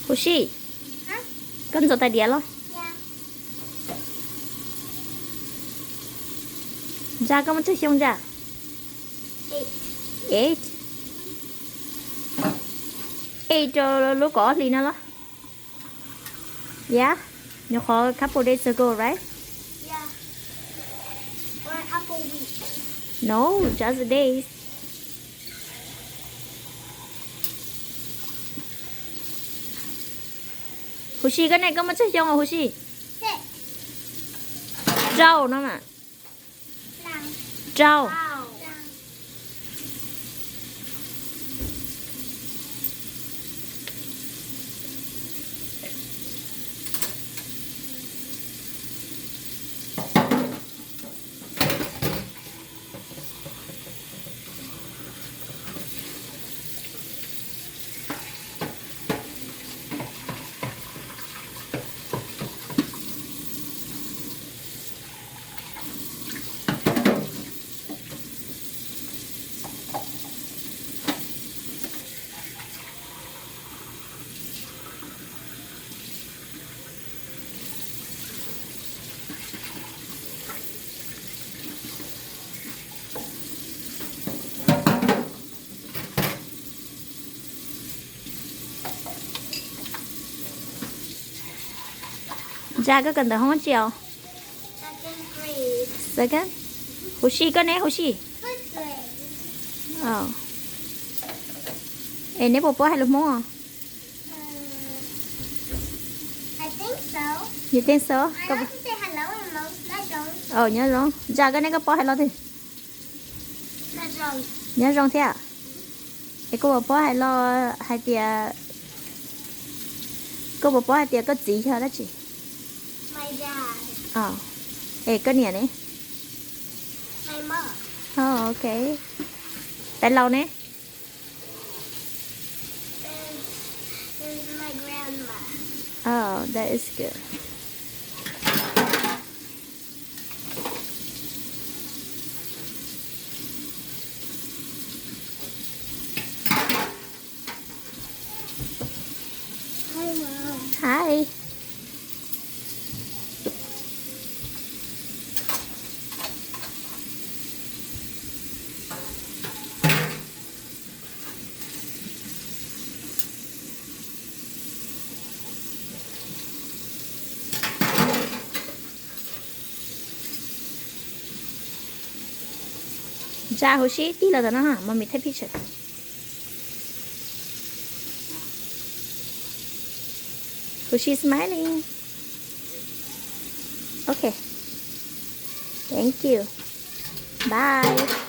Huv Si, koj ntxuav tais diav los? Ntsa, koj muaj tsawg xyoo ntsa? Eight. Eight rau lub kaum ob hlis no los? Yeah, nyuam qhuav couple days ago, right? No, just days. Huv Si, koj ne, koj muaj tsawg xyoo os Huv Si? Rau no mas. Rau. Ntsa, koj kawm ntawv hoob tsi os? Second. Huv Si, koj ne Huv Si? Es neb puas paub hais lus Hmoob? You think so? Nyob zoo. Ntsa, koj ne, koj paub hais lo twg? Nyob zoo thiab. Es koj puas paub hais lo hais tias, koj puas paub hais tias koj txiv yog dab tsi? Es koj niam ne? Ok. Tais laus ne? Oh, that is good. Hi. Ntsa, Huv Si, tig los tom no, mommy take picture. Huv Si smiling. Ok. Thank you. Bye.